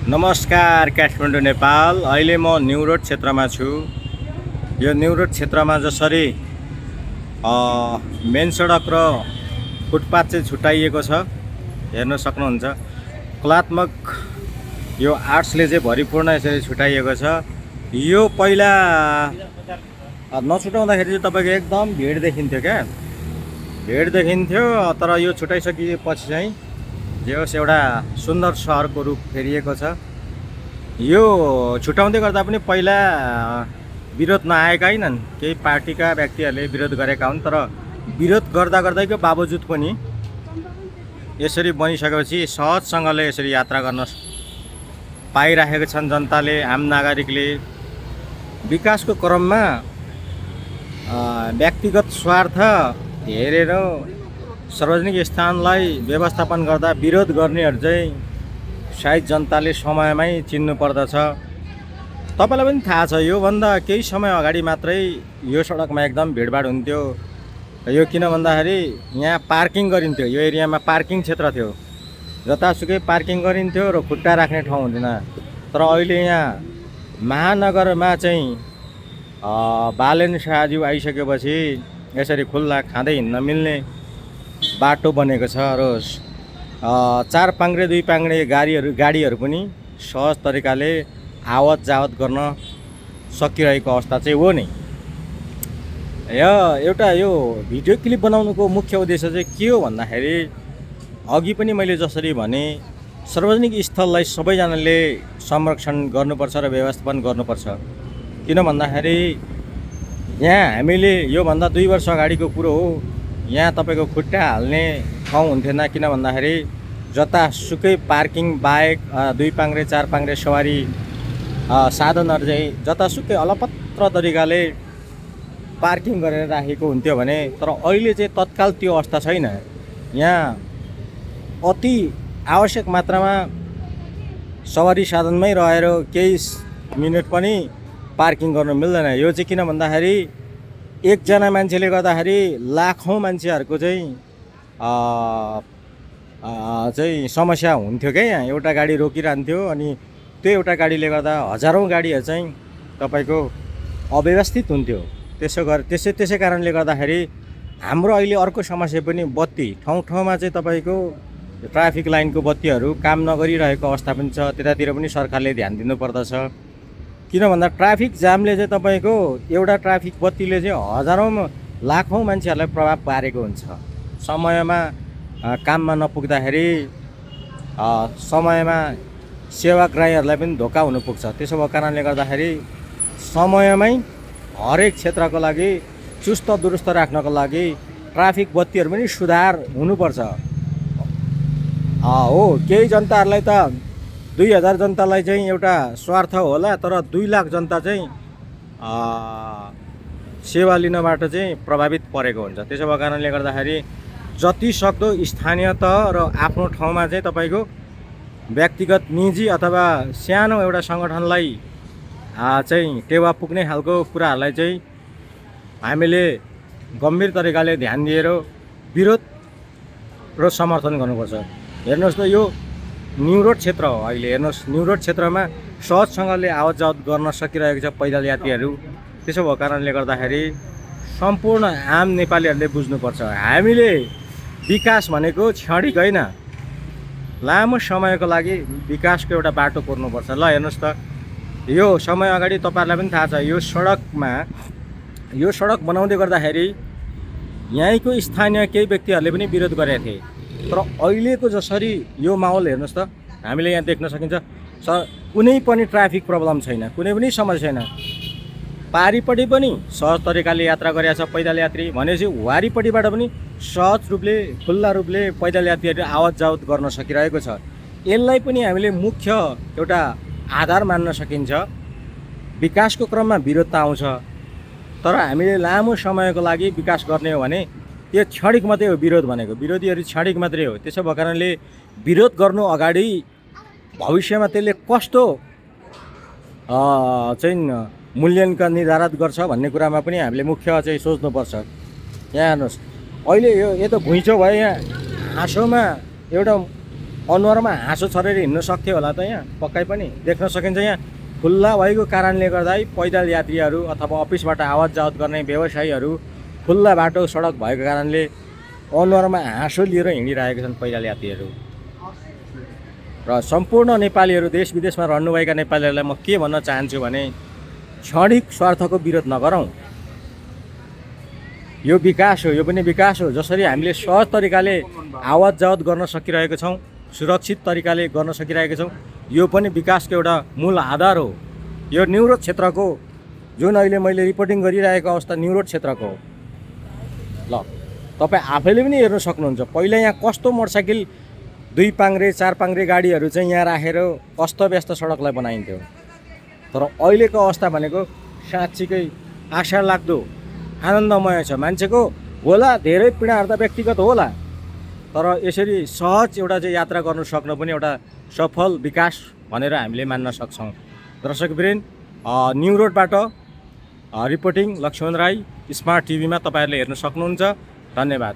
नमस्कार काठमाडौँ नेपाल। अहिले म न्यू रोड क्षेत्रमा छु। यो न्यू रोड क्षेत्रमा जसरी मेन सडक र फुटपाथ चाहिँ छुट्याइएको छ हेर्न सक्नुहुन्छ। कलात्मक यो आर्ट्सले चाहिँ भरिपूर्ण यसरी छुट्याइएको छ। यो पहिला नछुटाउँदाखेरि चाहिँ तपाईँको एकदम भिड देखिन्थ्यो क्या, भिड देखिन्थ्यो। तर यो छुटाइसकेपछि चाहिँ जे होस् एउटा सुन्दर सहरको रूप फेरिएको छ। यो छुटाउँदै गर्दा पनि पहिला विरोध नआएका होइनन्, केही पार्टीका व्यक्तिहरूले विरोध गरेका हुन्। तर विरोध गर्दा गर्दैको बावजुद पनि यसरी बनिसकेपछि सहजसँगले यसरी यात्रा गर्न पाइरहेका छन् जनताले, आम नागरिकले। विकासको क्रममा व्यक्तिगत स्वार्थ हेरेर सार्वजनिक स्थानलाई व्यवस्थापन गर्दा विरोध गर्नेहरू चाहिँ सायद जनताले समयमै चिन्नु पर्दछ। तपाईँलाई पनि थाहा छ, योभन्दा केही समय अगाडि मात्रै यो सडकमा एकदम भिडभाड हुन्थ्यो। यो किन भन्दाखेरि यहाँ पार्किङ गरिन्थ्यो, यो एरियामा पार्किङ क्षेत्र थियो, जतासुकै पार्किङ गरिन्थ्यो र खुट्टा राख्ने ठाउँ हुँदैन। तर अहिले यहाँ महानगरमा चाहिँ बालेन शाहज्यू आइसकेपछि यसरी खुल्ला खाँदै हिँड्न मिल्ने बाटो बनेको छ र चार पाङ्ग्रे दुई पाङ्ग्रे गाडीहरू पनि सहज तरिकाले आवत जावत गर्न सकिरहेको अवस्था चाहिँ हो नै। एउटा यो भिडियो क्लिप बनाउनुको मुख्य उद्देश्य चाहिँ के हो भन्दाखेरि, अघि पनि मैले जसरी भने सार्वजनिक स्थललाई सबैजनाले संरक्षण गर्नुपर्छ र व्यवस्थापन गर्नुपर्छ। किन भन्दाखेरि यहाँ हामीले योभन्दा 2 वर्ष अगाडिको कुरो हो, यहाँ तपाईँको खुट्टा हाल्ने ठाउँ हुन्थेन। किन भन्दाखेरि जतासुकै पार्किङ बाइक, 2 पाङ्ग्रे 4 पाङ्ग्रे सवारी साधनहरू चाहिँ जतासुकै अलपत्र तरिकाले पार्किङ गरेर राखेको हुन्थ्यो भने, तर अहिले चाहिँ तत्काल त्यो अवस्था छैन। यहाँ अति आवश्यक मात्रामा सवारी साधनमै रहेर केही मिनट पनि पार्किङ गर्न मिल्दैन। यो चाहिँ किन भन्दाखेरि एकजना मान्छेले गर्दाखेरि लाखौँ मान्छेहरूको चाहिँ समस्या हुन्थ्यो क्या। यहाँ एउटा गाडी रोकिरहन्थ्यो अनि त्यो एउटा गाडीले गर्दा हजारौँ गाडीहरू चाहिँ तपाईँको अव्यवस्थित हुन्थ्यो। त्यसै कारणले गर्दाखेरि हाम्रो अहिले अर्को समस्या पनि बत्ती, ठाउँ ठाउँमा चाहिँ तपाईँको ट्राफिक लाइनको बत्तीहरू काम नगरिरहेको अवस्था पनि छ। त्यतातिर पनि सरकारले ध्यान दिनुपर्दछ। किन भन्दा ट्राफिक जामले चाहिँ तपाईँको एउटा ट्राफिक बत्तीले चाहिँ हजारौँ लाखौँ मान्छेहरूलाई प्रभाव पारेको हुन्छ। समयमा काममा नपुग्दाखेरि समयमा सेवाग्राहीहरूलाई पनि धोका हुन पुग्छ। त्यसो भएको कारणले गर्दाखेरि समयमै हरेक क्षेत्रको लागि चुस्त दुरुस्त राख्नको लागि ट्राफिक बत्तीहरू पनि सुधार हुनुपर्छ। हो, केही जनताहरूलाई त 2000 जनतालाई चाहिँ एउटा स्वार्थ होला, तर 2 लाख जनता चाहिँ सेवा लिनबाट चाहिँ प्रभावित परेको हुन्छ। त्यसो भएको कारणले गर्दाखेरि जति सक्दो स्थानीय तह र आफ्नो ठाउँमा चाहिँ तपाईँको व्यक्तिगत निजी अथवा सानो एउटा सङ्गठनलाई चाहिँ टेवा पुग्ने खालको कुराहरूलाई चाहिँ हामीले गम्भीर तरिकाले ध्यान दिएर विरोध र समर्थन गर्नुपर्छ। हेर्नुहोस् त, यो न्यू रोड क्षेत्र हो। अहिले हेर्नुहोस्, न्यू रोड क्षेत्रमा सहजसँगले आवत जावत गर्न सकिरहेको छ पैदल यात्रीहरू। त्यसो भएको कारणले गर्दाखेरि सम्पूर्ण आम नेपालीहरूले बुझ्नुपर्छ, हामीले विकास भनेको क्षणिक होइन, लामो समयको लागि विकासको एउटा बाटो कोर्नुपर्छ। ल हेर्नुहोस् त, यो समय अगाडि तपाईँहरूलाई पनि थाहा छ, यो सडक बनाउँदै गर्दाखेरि यहीँको स्थानीय केही व्यक्तिहरूले पनि विरोध गरेका थिए। तर अहिलेको जसरी यो माहौल हेर्नुहोस् त, हामीले यहाँ देख्न सकिन्छ कुनै पनि ट्राफिक प्रब्लम छैन, कुनै पनि समस्या छैन। पारिपट्टि पनि सहज तरिकाले यात्रा गरेका छ पैदल यात्री, भनेपछि वारिपट्टिबाट पनि सहज रूपले खुल्ला रूपले पैदल यात्रीहरू आवत जावत गर्न सकिरहेको छ। यसलाई पनि हामीले मुख्य एउटा आधार मान्न सकिन्छ। विकासको क्रममा विरोध त आउँछ, तर हामीले लामो समयको लागि विकास गर्ने हो भने यो क्षणिक मात्रै हो। विरोध भनेको विरोधीहरू क्षणिक मात्रै हो। त्यसो भएको कारणले विरोध गर्नु अगाडि भविष्यमा त्यसले कस्तो चाहिँ मूल्याङ्कन निर्धारित गर्छ भन्ने कुरामा पनि हामीले मुख्य चाहिँ सोच्नुपर्छ। यहाँ हेर्नुहोस्, अहिले यो त घुइँचो भयो। यहाँ हाँसोमा एउटा अनुहारमा हाँसो छरेर हिँड्न सक्थ्यो होला त यहाँ पक्कै पनि देख्न सकिन्छ। यहाँ खुल्ला भएको कारणले गर्दा पैदल यात्रीहरू अथवा अफिसबाट आवत जावत गर्ने व्यवसायीहरू खुल्ला बाटो सडक भएको कारणले अनुहारमा हाँसो लिएर हिँडिरहेका छन् पैदल यात्रीहरू। र सम्पूर्ण नेपालीहरू देश विदेशमा रहनुभएका नेपालीहरूलाई म के भन्न चाहन्छु भने क्षणिक स्वार्थको विरोध नगरौँ। यो विकास हो, यो पनि विकास हो। जसरी हामीले सहज तरिकाले आवत जावत गर्न सकिरहेको छौँ, सुरक्षित तरिकाले गर्न सकिरहेका छौँ, यो पनि विकासको एउटा मूल आधार हो। यो न्यु रोड क्षेत्रको जुन अहिले मैले रिपोर्टिङ गरिरहेको अवस्था न्यु रोड क्षेत्रको हो। ल तपाईँ आफैले पनि हेर्न सक्नुहुन्छ पहिला यहाँ कस्तो मोटरसाइकल 2 पाङ्रे 4 पाङ्रे गाडीहरू चाहिँ यहाँ राखेर अस्तव्यस्त सडकलाई बनाइन्थ्यो। तर अहिलेको अवस्था भनेको साँच्चीकै आशा लाग्दो आनन्दमय छ। मान्छेको होला धेरै पीडाहरू त व्यक्तिगत होला, तर यसरी सहज एउटा चाहिँ यात्रा गर्नु सक्नु पनि एउटा सफल विकास भनेर हामीले मान्न सक्छौँ। दर्शकवृन्द, न्यु रोडबाट रिपोर्टिङ लक्ष्मण राई, स्मार्ट टिभीमा तपाईँहरूले हेर्न सक्नुहुन्छ। धन्यवाद।